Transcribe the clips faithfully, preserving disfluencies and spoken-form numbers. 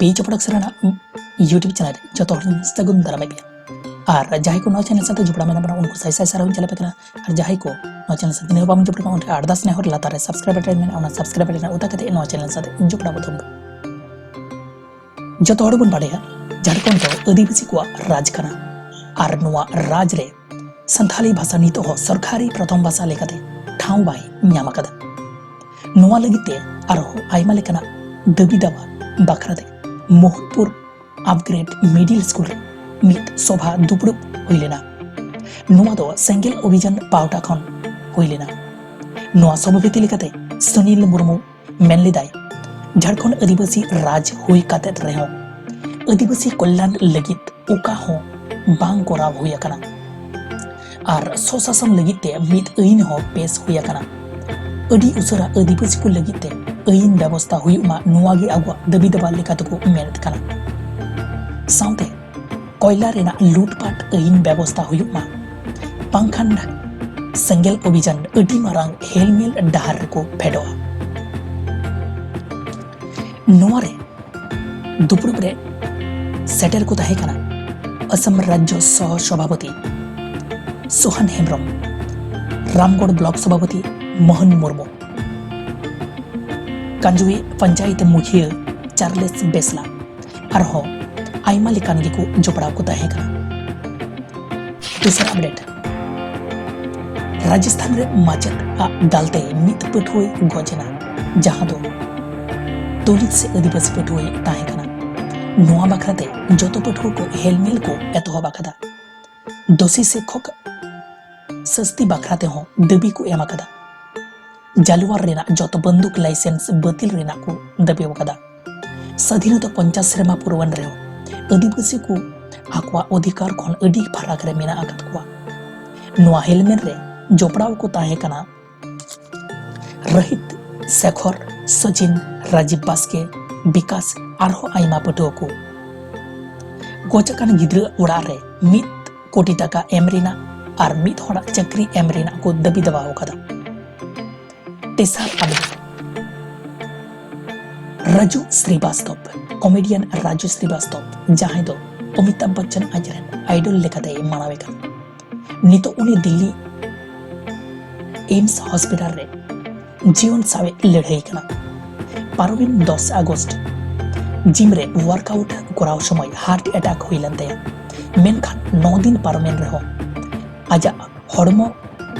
B ᱪᱚᱯᱚᱲᱟᱠ ᱥᱮᱨᱮᱱᱟᱜ YouTube channel ᱨᱮ ᱡᱚᱛᱚ ᱦᱚᱲ ᱤᱧ ᱥᱟᱹᱜᱩᱱ ᱫᱟᱨᱟᱢᱮᱫ ᱯᱮᱭᱟ᱾ ᱟᱨ ᱡᱟᱦᱟᱸᱭ ᱠᱚ ᱱᱚᱣᱟ ᱪᱮᱱᱮᱞ ᱥᱟᱶᱛᱮ ᱡᱚᱯᱲᱟᱣ ᱢᱮᱱᱟᱜ ᱵᱚᱱᱟ, ᱩᱱᱠᱩ ᱥᱟᱭ ᱥᱟᱭ ᱥᱟᱨᱦᱟᱣ ᱤᱧ ᱪᱟᱞ ᱟᱯᱮ ᱠᱟᱱᱟ᱾ ᱟᱨ ᱡᱟᱦᱟᱸᱭ ᱠᱚ ᱱᱚᱣᱟ ᱪᱮᱱᱮᱞ ᱥᱟᱶᱛᱮ ᱱᱤᱭᱟᱹ ᱵᱟᱵᱚᱱ ᱡᱚᱯᱲᱟᱣ ᱠᱟᱱᱟ, ᱩᱱᱠᱩ ᱴᱷᱮᱱ ᱟᱨᱫᱟᱥ ᱱᱮᱦᱚᱨ, ᱞᱟᱛᱟᱨ ᱨᱮ subscribe button ᱢᱮᱱᱟᱜᱼᱟ, ᱚᱱᱟ subscribe button ᱚᱛᱟ ᱠᱟᱛᱮ ᱱᱚᱣᱟ ᱪᱮᱱᱮᱞ ᱥᱟᱶᱛᱮ ᱡᱚᱯᱲᱟᱣ ᱵᱚ ᱛᱟᱦᱮᱱ ᱢᱟ᱾ ᱡᱚᱛᱚ ᱦᱚᱲ ᱵᱚᱱ ᱵᱟᱰᱟᱭᱟ, ᱡᱷᱟᱲᱠᱷᱚᱸᱰ ᱫᱚ ᱟᱹᱫᱤᱵᱟᱹᱥᱤ ᱠᱚᱣᱟᱜ ᱨᱟᱡᱽ ᱠᱟᱱᱟ᱾ ᱟᱨ ᱱᱚᱣᱟ ᱨᱟᱡᱽ ᱨᱮ ᱥᱟᱱᱛᱷᱟᱞᱤ ᱵᱷᱟᱥᱟ ᱱᱤᱛᱚᱜ ᱦᱚᱸ ᱥᱚᱨᱠᱟᱨᱤ ᱯᱨᱚᱛᱷᱚᱢ ᱵᱷᱟᱥᱟ ᱞᱮᱠᱟᱛᱮ ᱴᱷᱟᱶ ᱵᱟᱭ ᱧᱟᱢ ᱟᱠᱟᱫᱟ᱾ ᱱᱚᱣᱟ ᱞᱟᱹᱜᱤᱫ ᱛᱮ ᱟᱨᱦᱚᱸ ᱟᱭᱢᱟ ᱞᱮᱠᱟᱱᱟᱜ ᱫᱟᱹᱵᱤ ᱫᱟᱣᱟ ᱵᱟᱠᱷᱨᱟ ᱛᱮ ᱢᱳᱦᱱᱯᱩᱨ ᱟᱯᱜᱨᱮᱰ ᱢᱤᱰᱤᱞ ᱥᱠᱩᱞ ᱨᱮ ᱢᱤᱫ ᱥᱚᱵᱷᱟ ᱫᱩᱯᱲᱩᱵ ᱦᱩᱭ ᱞᱮᱱᱟ᱾ ᱱᱚᱣᱟ ᱫᱚ ᱥᱮᱸᱜᱮᱞ ᱚᱵᱷᱤᱡᱟᱱ ᱯᱟᱦᱴᱟ ᱠᱷᱚᱱ ᱦᱩᱭ ᱞᱮᱱᱟ᱾ ᱱᱚᱣᱟ ᱥᱚᱵᱷᱟᱯᱚᱛᱤ ᱞᱮᱠᱟᱛᱮ ᱥᱩᱱᱤᱞ ᱢᱩᱨᱢᱩ ᱢᱮᱱ ᱞᱮᱫᱟᱭ, ᱡᱷᱟᱲᱠᱷᱚᱸᱰ ᱟᱹᱫᱤᱵᱟᱹᱥᱤ ᱨᱟᱡᱽ ᱦᱩᱭ ᱠᱟᱛᱮᱫ ᱨᱮᱦᱚᱸ ᱟᱹᱫᱤᱵᱟᱹᱥᱤ ᱠᱚᱞᱭᱟᱱ ᱞᱟᱹᱜᱤᱫ ᱚᱠᱟ ᱦᱚᱸ ᱵᱟᱝ ᱠᱚᱨᱟᱣ ᱦᱩᱭ ᱟᱠᱟᱱᱟ᱾ ᱟᱨ ᱥᱚᱥᱟᱥᱚᱱ ᱞᱟᱹᱜᱤᱫ ᱛᱮ ᱢᱤᱫ ᱟᱹᱭᱤᱱ ᱦᱚᱸ ᱯᱮᱥ ᱦᱩᱭ ᱟᱠᱟᱱᱟ᱾ ᱟᱹᱰᱤ ᱩᱥᱟᱹᱨᱟ ᱟᱹᱫᱤᱵᱟᱹᱥᱤ ᱠᱚ ᱞᱟᱹᱜᱤᱫ ᱛᱮ ᱟᱹᱭᱤᱱ ᱵᱮᱵᱚᱥᱛᱷᱟ ᱦᱩᱭᱩᱜ ᱢᱟ, ᱱᱚᱣᱟ ᱜᱮ ᱟᱵᱚᱣᱟᱜ ᱫᱟᱹᱵᱤ ᱫᱟᱵᱟ ᱞᱮᱠᱟ ᱛᱮᱠᱚ ᱢᱮᱱᱮᱫ ᱠᱟᱱᱟ᱾ ᱥᱟᱶᱛᱮ ᱠᱚᱭᱞᱟ ᱨᱮᱱᱟᱜ ᱞᱩᱴᱯᱟᱴ ᱟᱹᱭᱤᱱ ᱵᱮᱵᱚᱥᱛᱷᱟ ᱦᱩᱭᱩᱜ ᱢᱟ, ᱵᱟᱝᱠᱷᱟᱱ ᱥᱮᱸᱜᱮᱞ ᱚᱵᱷᱤᱡᱟᱱ ᱟᱹᱰᱤ ᱢᱟᱨᱟᱝ ᱦᱮᱞᱢᱮᱞ ᱰᱟᱦᱟᱨ ᱨᱮᱠᱚ ᱯᱷᱮᱰᱚᱜᱼᱟ᱾ ᱱᱚᱣᱟ ᱨᱮ ᱫᱩᱯᱲᱩᱵ ᱨᱮ ᱥᱮᱴᱮᱨ ᱠᱚ ᱛᱟᱦᱮᱸ ᱠᱟᱱᱟ ᱟᱥᱟᱢ ᱨᱟᱡᱽᱡᱚ ᱥᱚᱦᱚ ᱥᱚᱵᱷᱟᱯᱚᱛᱤ ᱥᱳᱦᱟᱱ ᱦᱮᱢᱵᱨᱚᱢ, ᱨᱟᱢᱜᱚᱲ ᱵᱞᱚᱠ ᱥᱚᱵᱷᱟᱯᱚᱛᱤ ᱢᱳᱦᱚᱱ ᱢᱩᱨᱢᱩ, ᱠᱟᱸᱡᱩᱭ ᱯᱚᱧᱪᱟᱭᱮᱛ ᱢᱩᱠᱷᱤᱭᱟᱹ ᱪᱟᱨᱞᱮᱥ ᱵᱮᱥᱞᱟ, ᱟᱨᱦᱚᱸ ᱟᱭᱢᱟ ᱞᱮᱠᱟᱱ ᱜᱮᱠᱚ ᱡᱚᱯᱲᱟᱣ ᱠᱚ ᱛᱟᱦᱮᱸ ᱠᱟᱱᱟ᱾ ᱫᱚᱥᱟᱨ ᱟᱯᱰᱮᱴ, ᱨᱟᱡᱚᱥᱛᱷᱟᱱ ᱨᱮ ᱢᱟᱪᱮᱫ ᱟᱜ ᱫᱟᱞ ᱛᱮ ᱢᱤᱫ ᱯᱟᱹᱴᱷᱩᱣᱟᱹᱭ ᱜᱚᱡ ᱮᱱᱟ, ᱡᱟᱦᱟᱸ ᱫᱚ ᱫᱚᱞᱤᱛ ᱥᱮ ᱟᱹᱫᱤᱵᱟᱹᱥᱤ ᱯᱟᱹᱴᱷᱩᱣᱟᱹᱭ ᱛᱟᱦᱮᱸ ᱠᱟᱱᱟ᱾ ᱱᱚᱣᱟ ᱵᱟᱠᱷᱨᱟ ᱛᱮ ᱡᱚᱛᱚ ᱯᱟᱹᱴᱷᱩᱣᱟᱹ ᱠᱚ ᱦᱮᱞᱢᱮᱞ ᱠᱚ ᱮᱛᱚᱦᱚᱵ ᱟᱠᱟᱫᱟ᱾ ᱫᱳᱥᱤ ᱥᱤᱠᱠᱷᱚᱠ ᱥᱟᱹᱥᱛᱤ ᱵᱟᱠᱷᱨᱟ ᱛᱮᱦᱚᱸ ᱫᱟᱹᱵᱤ ᱠᱚ ᱮᱢ ᱟᱠᱟᱫᱟ᱾ ᱡᱟᱞᱣᱟᱨ ᱨᱮᱱᱟᱜ ᱡᱚᱛᱚ ᱵᱟᱱᱫᱩᱠ ᱞᱟᱭᱥᱮᱱᱥ ᱵᱟᱹᱛᱤᱞ ᱨᱮᱱᱟᱜ ᱠᱚ ᱫᱟᱹᱵᱤ ᱟᱠᱟᱫᱟ᱾ ᱥᱟᱫᱷᱤᱱᱚᱛᱟ ᱯᱚᱧᱪᱟᱥ ᱥᱮᱨᱢᱟ ᱯᱩᱨᱟᱹᱣᱮᱱ ᱨᱮᱦᱚᱸ ᱟᱹᱫᱤᱵᱟᱹᱥᱤ ᱠᱚ ᱟᱠᱚᱣᱟᱜ ᱚᱫᱷᱤᱠᱟᱨ ᱠᱷᱚᱱ ᱟᱹᱰᱤ ᱯᱷᱟᱨᱟᱠ ᱨᱮ ᱢᱮᱱᱟᱜ ᱟᱠᱟᱫ ᱠᱚᱣᱟ᱾ ᱱᱚᱣᱟ ᱦᱮᱞᱢᱮᱞ ᱨᱮ ᱡᱚᱯᱲᱟᱣ ᱠᱚ ᱛᱟᱦᱮᱸ ᱠᱟᱱᱟ ᱨᱳᱦᱤᱛ, ᱥᱮᱠᱷᱚᱨ, ᱥᱚᱪᱤᱱ, ᱨᱟᱡᱤᱵ ᱵᱟᱥᱠᱮ, ᱵᱤᱠᱟᱥ, ᱟᱨᱦᱚᱸ ᱟᱭᱢᱟ ᱯᱟᱹᱴᱷᱩᱣᱟᱹ ᱠᱚ᱾ ᱜᱚᱡ ᱟᱠᱟᱱ ᱜᱤᱫᱽᱨᱟᱹ ᱚᱲᱟᱜ ᱨᱮ ᱢᱤᱫ ᱠᱳᱴᱤ ᱴᱟᱠᱟ ᱮᱢ ᱨᱮᱱᱟᱜ ᱟᱨ ᱢᱤᱫ ᱦᱚᱲᱟᱜ ᱪᱟᱹᱠᱨᱤ ᱮᱢ ᱨᱮᱱᱟᱜ ᱠᱚ ᱫᱟᱹᱵᱤ ᱫᱟᱵᱟ ᱟᱠᱟᱫᱟ᱾ ᱛᱮᱥᱟᱨ ᱟᱵᱮᱫᱚᱱ, ᱨᱟᱡᱩ ᱥᱨᱤᱵᱟᱥᱛᱚᱵ, ᱠᱚᱢᱮᱰᱤᱭᱟᱱ ᱨᱟᱡᱩ ᱥᱨᱤᱵᱟᱥᱛᱚᱵ, ᱡᱟᱦᱟᱸᱭ ᱫᱚ ᱚᱢᱤᱛᱟᱵᱷ ᱵᱚᱪᱪᱚᱱ ᱟᱡᱨᱮᱱ ᱟᱭᱰᱚᱞ ᱞᱮᱠᱟᱛᱮᱭ ᱢᱟᱱᱟᱣᱮ ᱠᱟᱱᱟ, ᱱᱤᱛᱚᱜ ᱩᱱᱤ ᱫᱤᱞᱞᱤ ᱮᱢᱥ ᱦᱚᱥᱯᱤᱴᱟᱞ ᱨᱮ ᱡᱤᱭᱚᱱ ᱥᱟᱶᱮ ᱞᱟᱹᱲᱦᱟᱹᱭ ᱠᱟᱱᱟ᱾ ᱯᱟᱨᱚᱢᱮᱱ ᱫᱚᱥ ᱟᱜᱚᱥᱴ ᱡᱤᱢ ᱨᱮ ᱣᱟᱨᱠᱟᱣᱩᱴ ᱠᱚᱨᱟᱣ ᱥᱚᱢᱚᱭ ᱦᱟᱨᱴ ᱮᱴᱟᱠ ᱦᱩᱭ ᱞᱮᱱ ᱛᱟᱭᱟ, ᱢᱮᱱᱠᱷᱟᱱ ᱱᱚ ᱫᱤᱱ ᱯᱟᱨᱚᱢᱮᱱ ᱨᱮᱦᱚᱸ ᱟᱡᱟᱜ ᱦᱚᱲᱢᱚ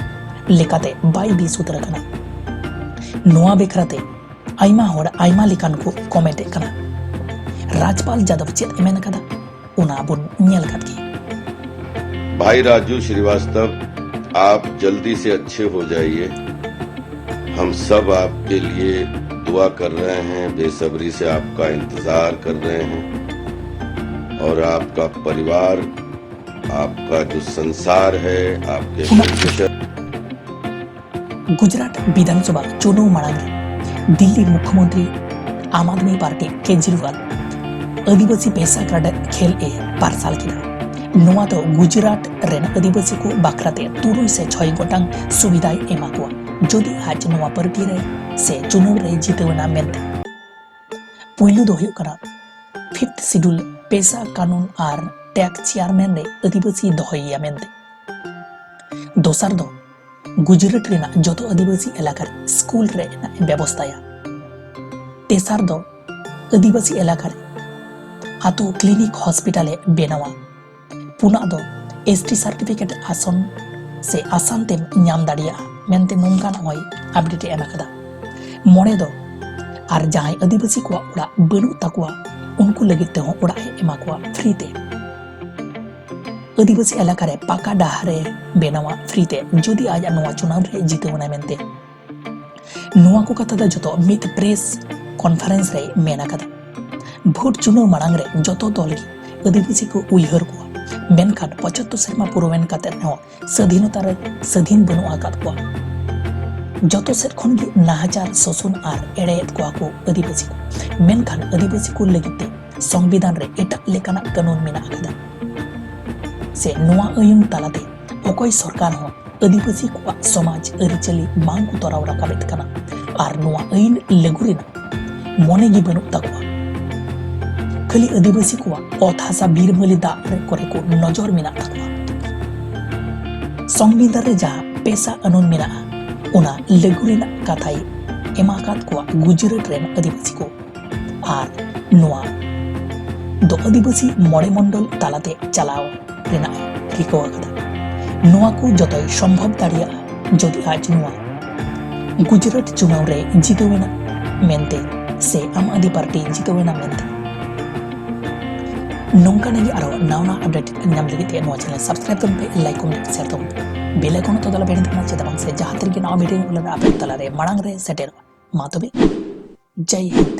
ᱞᱮᱠᱟᱛᱮ ᱵᱟᱭ ᱵᱮᱥ ᱩᱛᱟᱹᱨ ᱟᱠᱟᱱᱟ᱾ ᱱᱚᱣᱟ ᱵᱮᱠᱷᱨᱟᱛᱮ ᱟᱭᱢᱟ ᱦᱚᱲ ᱟᱭᱢᱟ ᱞᱮᱠᱟᱱ ᱠᱚ ᱠᱚᱢᱮᱱᱴ ᱮᱫ ᱠᱟᱱᱟ᱾ ᱨᱟᱡᱽᱯᱟᱞ ᱡᱟᱫᱚᱵ ᱪᱮᱫ ᱮ ᱢᱮᱱ ᱟᱠᱟᱫᱟ, ᱚᱱᱟ ᱵᱚᱱ ᱧᱮᱞ ᱟᱠᱟᱫ ᱜᱮ᱾ भाई राजू श्रीवास्तव, आप जल्दी से अच्छे हो जाइए। हम सब आपके लिए दुआ कर रहे हैं, बेसब्री से आपका इंतजार कर रहे हैं। और आपका परिवार, आपका जो संसार है, आपके गुजरात विधानसभा चुनाव माड़ांग रे दिल्ली मुख्यमंत्री आम आदमी पार्टी केजरीवाल ᱟᱹᱫᱤᱵᱟᱹᱥᱤ ᱯᱮᱥᱟ ᱠᱟᱨᱰ ᱠᱷᱮᱞ ᱮ ᱯᱟᱨᱥᱟᱞ ᱠᱮᱫᱟ᱾ ᱱᱚᱣᱟ ᱫᱚ ᱜᱩᱡᱽᱨᱟᱴ ᱨᱮᱱ ᱟᱹᱫᱤᱵᱟᱹᱥᱤ ᱠᱚ ᱵᱟᱠᱷᱨᱟᱛᱮ ᱛᱩᱨᱩᱭ ᱥᱮ ᱪᱷᱚᱭ ᱜᱚᱴᱟᱝ ᱥᱩᱵᱤᱫᱷᱟᱭ ᱮᱢᱟ ᱠᱚᱣᱟ, ᱡᱩᱫᱤ ᱟᱡ ᱱᱚᱣᱟ ᱯᱟᱨᱴᱤ ᱨᱮ ᱥᱮ ᱪᱩᱱᱟᱹᱣ ᱨᱮ ᱡᱤᱛᱟᱹᱣ ᱮᱱᱟ ᱢᱮᱱᱛᱮ᱾ ᱯᱩᱭᱞᱩ ᱫᱚ ᱦᱩᱭᱩᱜ ᱠᱟᱱᱟ ᱯᱷᱤᱯᱛᱷ ᱥᱤᱰᱩᱞ, ᱯᱮᱥᱟ ᱠᱟᱱᱩᱱ ᱟᱨ ᱴᱮᱠ ᱪᱮᱭᱟᱨᱢᱮᱱ ᱨᱮ ᱟᱹᱫᱤᱵᱟᱹᱥᱤ ᱫᱚᱦᱚᱭᱮᱭᱟ ᱢᱮᱱᱛᱮ᱾ ᱫᱚᱥᱟᱨ ᱫᱚ ᱜᱩᱡᱽᱨᱟᱴ ᱨᱮᱱᱟᱜ ᱡᱚᱛᱚ ᱟᱹᱫᱤᱵᱟᱹᱥᱤ ᱮᱞᱟᱠᱟ ᱨᱮ ᱥᱠᱩᱞ ᱨᱮ ᱨᱮᱱᱟᱜ ᱮ ᱵᱮᱵᱚᱥᱛᱷᱟᱭᱟ᱾ ᱛᱮᱥᱟᱨ ᱫᱚ ᱟᱹᱫᱤᱵᱟᱹᱥᱤ ᱮᱞᱟᱠᱟ ᱨᱮ ᱟᱛᱳ ᱠᱞᱤᱱᱤᱠ ᱦᱚᱥᱯᱤᱴᱟᱞ ᱮ ᱵᱮᱱᱟᱣᱟ᱾ ᱯᱩᱱᱟᱜ ᱫᱚ ᱮᱥᱴᱤ ᱥᱟᱨᱴᱤᱯᱷᱤᱠᱮᱴ ᱟᱥᱚᱱ ᱥᱮ ᱟᱥᱟᱱ ᱛᱮᱢ ᱧᱟᱢ ᱫᱟᱲᱮᱭᱟᱜᱼᱟ ᱢᱮᱱᱛᱮ ᱱᱚᱝᱠᱟᱱᱟᱜ ᱦᱚᱸᱭ ᱟᱯᱰᱮᱴ ᱮ ᱮᱢ ᱟᱠᱟᱫᱟ᱾ ᱢᱚᱬᱮ ᱫᱚ ᱟᱨ ᱡᱟᱦᱟᱸᱭ ᱟᱹᱫᱤᱵᱟᱹᱥᱤ ᱠᱚᱣᱟᱜ ᱚᱲᱟᱜ ᱵᱟᱹᱱᱩᱜ ᱛᱟᱠᱚᱣᱟ, ᱩᱱᱠᱩ ᱞᱟᱹᱜᱤᱫ ᱛᱮᱦᱚᱸ ᱚᱲᱟᱜ ᱮ ᱮᱢᱟ ᱠᱚᱣᱟ ᱯᱷᱨᱤ ᱛᱮ᱾ ᱟᱹᱫᱤᱵᱟᱹᱥᱤ ᱮᱞᱟᱠᱟ ᱨᱮ ᱯᱟᱠᱟ ᱰᱟᱦᱟᱨ ᱮ ᱵᱮᱱᱟᱣᱟ ᱯᱷᱨᱤ ᱛᱮ, ᱡᱩᱫᱤ ᱟᱡᱟᱜ ᱱᱚᱣᱟ ᱪᱩᱱᱟᱣ ᱨᱮ ᱡᱤᱛᱟᱹᱣ ᱮᱱᱟᱭ ᱢᱮᱱᱛᱮ᱾ ᱱᱚᱣᱟ ᱠᱚ ᱠᱟᱛᱷᱟ ᱫᱚ ᱡᱚᱛᱚ ᱢᱤᱫ ᱯᱨᱮᱥ ᱠᱚᱱᱯᱷᱟᱨᱮᱱᱥ ᱨᱮᱭ ᱢᱮᱱ ᱟᱠᱟᱫᱟ᱾ ᱵᱷᱳᱴ ᱪᱩᱱᱟᱹᱣ ᱢᱟᱲᱟᱝ ᱨᱮ ᱡᱚᱛᱚ ᱫᱚᱞ ᱜᱮ ᱟᱹᱫᱤᱵᱟᱹᱥᱤ ᱠᱚ ᱩᱭᱦᱟᱹᱨ ᱠᱚᱣᱟ, ᱢᱮᱱᱠᱷᱟᱱ ᱯᱚᱸᱪᱟᱛᱛᱳᱨ ᱥᱮᱨᱢᱟ ᱯᱩᱨᱟᱹᱣᱮᱱ ᱠᱟᱛᱮ ᱨᱮᱦᱚᱸ ᱥᱟᱹᱫᱷᱤᱱᱚᱛᱟ ᱨᱮ ᱥᱟᱹᱫᱷᱤᱱ ᱵᱟᱹᱱᱩᱜ ᱟᱠᱟᱫ ᱠᱚᱣᱟ᱾ ᱡᱚᱛᱚ ᱥᱮᱫ ᱠᱷᱚᱱ ᱜᱮ ᱱᱟᱦᱟᱪᱟᱨ, ᱥᱳᱥᱚᱱ ᱟᱨ ᱮᱲᱮᱭᱮᱫ ᱠᱚᱣᱟ ᱠᱚ ᱟᱹᱫᱤᱵᱟᱹᱥᱤ ᱠᱚ᱾ ᱢᱮᱱᱠᱷᱟᱱ ᱟᱹᱫᱤᱵᱟᱹᱥᱤ ᱠᱚ ᱞᱟᱹᱜᱤᱫ ᱛᱮ ᱥᱚᱝᱵᱤᱫᱷᱟᱱ ᱨᱮ ᱮᱴᱟᱜ ᱞᱮᱠᱟᱱᱟᱜ ᱠᱟᱹᱱᱩᱱ ᱢᱮᱱᱟᱜ ᱟᱠᱟᱫᱟ, ᱥᱮ ᱱᱚᱣᱟ ᱟᱹᱭᱤᱱ ᱛᱟᱞᱟᱛᱮ ᱚᱠᱚᱭ ᱥᱚᱨᱠᱟᱨ ᱦᱚᱸ ᱟᱹᱫᱤᱵᱟᱹᱥᱤ ᱠᱚᱣᱟᱜ ᱥᱚᱢᱟᱡᱽ ᱟᱹᱨᱤᱪᱟᱹᱞᱤ ᱵᱟᱝ ᱠᱚ ᱛᱚᱨᱟᱣ ᱨᱟᱠᱟᱵᱮᱫ ᱠᱟᱱᱟ᱾ ᱟᱨ ᱱᱚᱣᱟ ᱟᱹᱭᱤᱱ ᱞᱟᱹᱜᱩ ᱨᱮᱱᱟᱜ ᱢᱚᱱᱮ ᱜᱮ ᱵᱟᱹᱱᱩᱜ ᱛᱟᱠᱚᱣᱟ᱾ ᱠᱷᱟᱹᱞᱤ ᱟᱹᱫᱤᱵᱟᱹᱥᱤ ᱠᱚᱣᱟᱜ ᱚᱛ ᱦᱟᱥᱟ ᱵᱤᱨ ᱢᱟᱹᱞᱤ ᱫᱟᱜ ᱨᱮ ᱠᱚᱨᱮ ᱠᱚ ᱱᱚᱡᱚᱨ ᱢᱮᱱᱟᱜ ᱛᱟᱠᱚᱣᱟ᱾ ᱥᱚᱝᱵᱤᱫᱷᱟᱱ ᱨᱮ ᱡᱟᱦᱟᱸ ᱯᱮᱥᱟ ᱟᱹᱱᱩᱱ ᱢᱮᱱᱟᱜᱼᱟ, ᱚᱱᱟ ᱞᱟᱹᱜᱩ ᱨᱮᱱᱟᱜ ᱠᱟᱛᱷᱟᱭ ᱮᱢᱟ ᱟᱠᱟᱫ ᱠᱚᱣᱟ ᱜᱩᱡᱽᱨᱟᱴ ᱨᱮᱱ ᱟᱹᱫᱤᱵᱟᱹᱥᱤ ᱠᱚ᱾ ᱟᱨ ᱱᱚᱣᱟ ᱫᱚ ᱟᱹᱫᱤᱵᱟᱹᱥᱤ ᱢᱚᱬᱮ ᱢᱚᱱᱰᱚᱞ ᱛᱟᱞᱟᱛᱮ ᱪᱟᱞᱟᱣ ᱨᱮᱱᱟᱜ ᱮ ᱨᱤᱠᱟᱹ ᱟᱠᱟᱫᱟ᱾ ᱱᱚᱣᱟ ᱠᱚ ᱡᱚᱛᱚᱭ ᱥᱚᱢᱵᱷᱚᱵ ᱫᱟᱲᱮᱭᱟᱜᱼᱟ ᱡᱩᱫᱤ ᱟᱡ ᱱᱚᱣᱟ ᱜᱩᱡᱽᱨᱟᱴ ᱪᱩᱱᱟᱣ ᱨᱮ ᱡᱤᱛᱟᱹᱣ ᱮᱱᱟ ᱢᱮᱱᱛᱮ ᱥᱮ ᱟᱢ ᱟᱫᱢᱤ ᱯᱟᱨᱴᱤ ᱡᱤᱛᱟᱹᱣ ᱮᱱᱟ ᱢᱮᱱᱛᱮ᱾ ᱱᱚᱝᱠᱟᱱᱟᱜ ᱜᱮ ᱟᱨᱚ ᱱᱟᱣᱟ ᱱᱟᱣᱟ ᱟᱯᱰᱮᱴ ᱧᱟᱢ ᱞᱟᱹᱜᱤᱫ ᱛᱮ ᱱᱚᱣᱟ ᱪᱮᱱᱮᱞ ᱥᱟᱵᱥᱠᱨᱟᱭᱤᱵ ᱛᱟᱵᱚᱱ ᱯᱮ, ᱞᱟᱭᱤᱠ, ᱠᱚᱢᱮᱱᱴ, ᱥᱮᱭᱟᱨ ᱛᱟᱵᱚᱱ ᱯᱮ, ᱵᱮᱞ ᱟᱭᱠᱚᱱ ᱛᱚ ᱫᱚᱞᱟ ᱵᱮᱨᱮᱫ ᱛᱟᱵᱚᱱᱟ, ᱪᱮᱫᱟᱜ ᱵᱟᱝ ᱥᱮ ᱡᱟᱦᱟᱸ ᱛᱤᱨᱮᱜᱮ ᱱᱟᱣᱟ ᱵᱷᱤᱰᱤᱭᱳ ᱧᱮᱞ ᱞᱟᱹᱜᱤᱫ ᱟᱯᱮ ᱛᱟᱞᱟᱨᱮ ᱢᱟᱲᱟᱝ ᱨᱮ ᱥᱮᱴᱮᱨᱚᱜᱼᱟ᱾ ᱢᱟ ᱛᱚᱵᱮ, ᱡᱟᱭ ᱦᱤᱱᱫ᱾